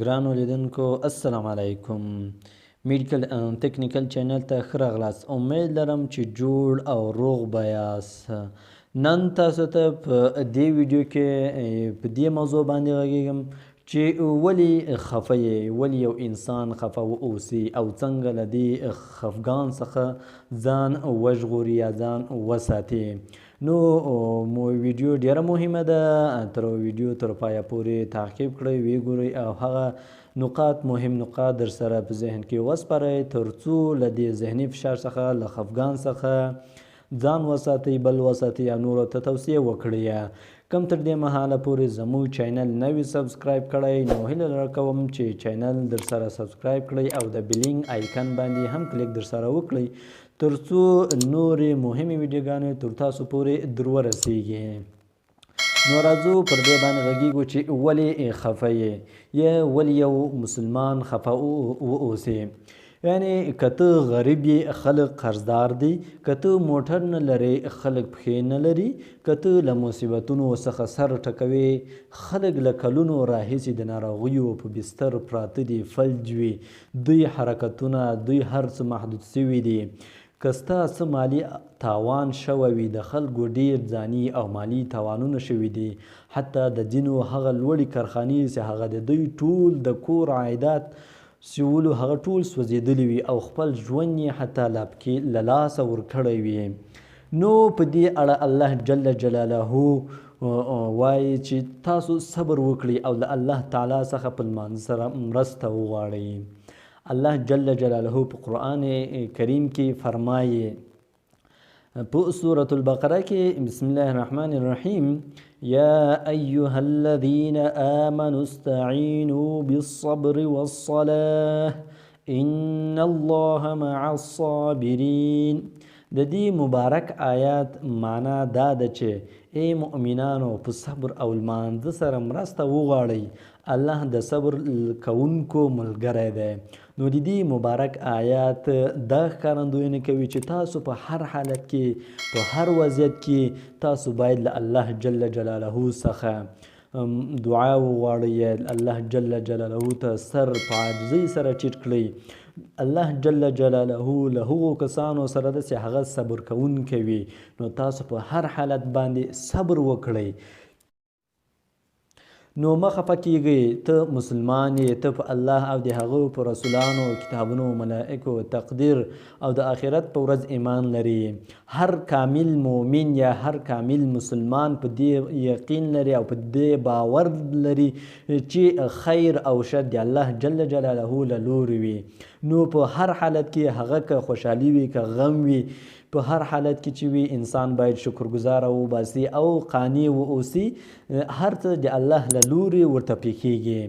ګرانو لیدونکو السلام علیکم. میډیکل ټیکنیکل چینل ته ښه راغلاست. امید لرم چې جوړ او روغ به یاست. نن تاسو ته په دې ویډیو کې په دې موضوع باندې غږیږم چې ولې خفه یې، ولې یو انسان خفه واوسي او څنګه له دې خفګان څخه ځان وژغوري یا ځان وساتي. نو مو ویډیو ډیره مهمه ده، تر ویډیو تر پایه پورې تعقیب کړئ، ویګورئ او هغه نقاط مهم نقاط در سره په ذهن کې وسپارئ تر څو له دې ذهني فشار څخه، له خفګان څخه ځان وساتئ، بل وساتئ او نورو ته توصیه وکړئ. کم تر دې مهاله پورې زموږ چینل نه وي subscribe کړی، نو هیله درکوم چې چینل در سره subscribe کړئ او د bell icon باندې هم کلیک در سره وکړئ تر څو نورې مهمې ویډیوګانې تر تاسو پورې در ورسیږي. نو راځو پر دې باندې غږیږو چې ولې خفه یې، یا ولې یو مسلمان خفه واوسي. یعنی که ته غریب یې خلک قرضدار دي، که ته موټر نه لرې خلک پښې نه لري، که ته له مصیبتونو څخه سر ټکوې خلک له کلونو راهیسې د ناروغیو په بستر پراته دي، فلج وي، دوی حرکتونه دوی هر څه محدود سوي دي. که ستا څه مالي تاوان شوی وي، د خلکو ډیر ځاني او مالي تاوانونه شوي دي، حتی د ځینو هغه لوړې کارخانې چې هغه د دوی ټول د کور عایدات سیولو هغه ټول سوځېدلي وي او خپل ژوند یې حتی لا پکې له لاسه ورکړی وي. نو په دې اړه الله جل جلاله وایي چې تاسو صبر وکړئ او له الله تعالی څخه په لمانځه سره مرسته وغواړئ. الله جل جلاله په قرآن کریم کې فرمایي په سورة البقره کې، بسم الله الرحمن الرحیم، یا ایها الذین آمنوا استعینوا بالصبر والصلاة ان الله مع الصابرین. د دې مبارک آیات معنا دا ده چې ای مؤمنانو په صبر او لمانځه سره مرسته وغواړئ، الله د صبر کوونکو ملګری دی. نو د دې مبارک آیات دا ښکارندوینه کوي چې تاسو په هر حالت کې، په هر وضعیت کې تاسو باید له الله جل جلاله څخه دعا وغواړئ، الله جل جلاله ته سر په عاجزۍ سره ټیټ کړئ. الله جل جلاله له هغو کسانو سره ده چې هغه صبر کوونکی وي. نو تاسو په هر حالت باندې صبر وکړئ. نو مه خفه کیږئ، ته مسلمان یې، ته په الله او د هغه په رسولانو، کتابونو، ملائکو، تقدیر او د آخرت په ورځ ایمان لري. هر کامل مؤمن یا هر کامل مسلمان په دې یقین لري او په دې باور لري چې خیر او شر د الله جل جلاله له لوري وي. نو په هر حالت کې هغه که خوشحالي وي که غم وي، په هر حالت کې چې وي انسان باید شکرګزاره وباسي او قانع واوسي. هر څه د الله له لوري ورته پېښېږي.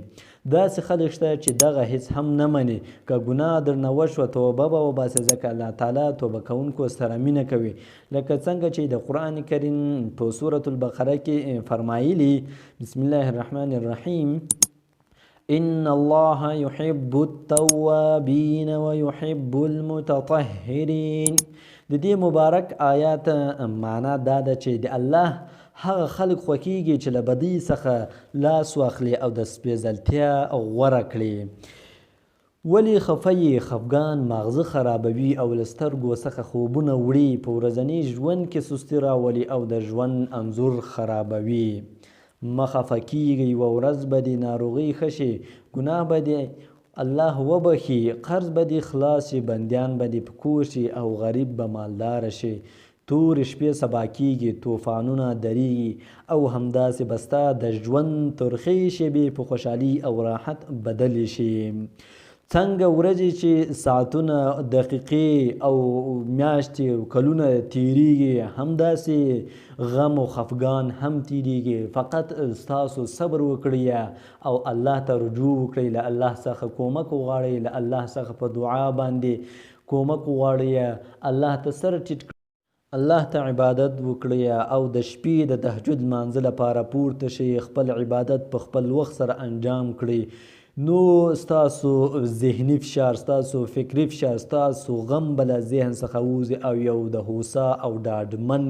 داسې خلک شته چې دغه هیڅ هم نه مني، که ګناه درنه وشوه توبه به وباسي، ځکه الله تعالی توبه کوونکو سره مینه کوي. لکه څنګه چې د قرآن کریم په سورة البقره کې فرمایلي، بسم الله الرحمن الرحیم، ان الله يحب التوابین ويحب المتطهرین. د دې مبارک آیات معنا دا ده چې د الله هغه خلک خوښیږي چې له بدۍ څخه لاس واخلي او د سپېڅلتیا غوره کړي. ولې خفه یې؟ خفګان ماغزه خرابوي او له سترګو څخه خوبونه وړي، په ورځني ژوند کې سستي راولي او د ژوند انځور خرابوي. مه خفه کیږئ، یوه ورځ به دې ناروغۍ ښه شي، ګناه به دې الله وبخي، قرض به دې خلاص شي، بندیان به دې په کور شي او غریب به مالدار شي. تورې شپې سبا کیږي، طوفانونه درېږي او همداسې به ستا د ژوند ترخې شېبې په خوشحالي او راحت بدلې شي. څنګه ورځې چې ساعتونه، دقیقې او میاشتې او کلونه تیریږي، همداسې غم او خفګان هم تیریږي. فقط ستاسو صبر وکړئ او الله ته رجوع وکړئ، له الله څخه کومک وغواړئ، له الله څخه په دعا باندې کومک وغواړئ، الله ته سر ټیټ کړئ، الله ته عبادت وکړئ او د شپې د تهجد لمانځه لپاره پورته شئ، خپل عبادت په خپل وخت سره انجام کړئ. نو ستاسو ذهني فشار، ستاسو فکري فشار، ستاسو غم به له ذهن څخه ووځي او یو د هوسا او ډاډمن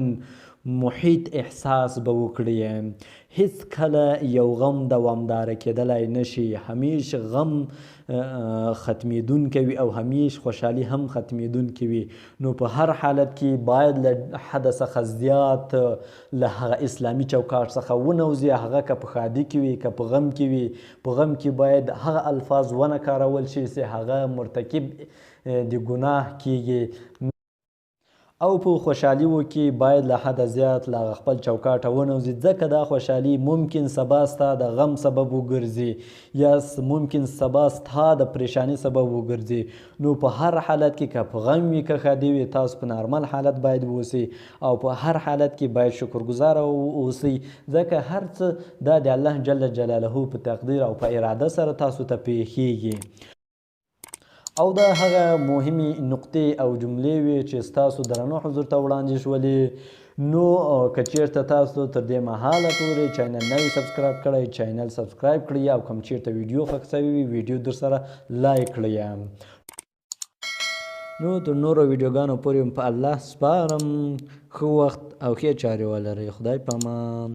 محیط احساس به وکړي. هیڅکله یو غم دوامداره کېدلای نه شي، همیش غم ختمېدونکی وي او همیش خوشحالي هم ختمېدونکې وي. نو په هر حالت کې باید له حده څخه زیات له هغه اسلامي چوکاټ څخه ونوځي، هغه که په ښادي کې وي که په غم کې وي. په غم کې باید هغه الفاظ ونه کارول شي چې هغه مرتکب د ګناه کیږي، او په خوشحالیو کې باید له حده زیات له هغه خپل چوکاټه ونوځي، ځکه دا خوشحالي ممکن سبا ستا د غم سبب وګرځي یا ممکن سبا ستا د پریشانی سبب وګرځي. نو په هر حالت کې که په غم وي که ښادي وي، تاسو په نارمل حالت باید واوسئ او په هر حالت کې باید شکرګزار اوسئ، ځکه هر څه دا د الله جل جلاله په تقدیر او په اراده سره تاسو ته پیښیږي. او دا هغه مهمې نقطې او جملې وې چې ستاسو درنو حضور ته وړاندې شولې. نو که چیرته تاسو تر دې مهاله پورې channel نه وي subscribe کړی، channel subscribe کړئ او کوم چیرته ویډیو خوښ شوې وي ویډیو در سره like کړئ. نو تر نورو ویډیوګانو پورې په الله سپارم. ښه وخت او ښې چارې ولرئ. خدای پامان.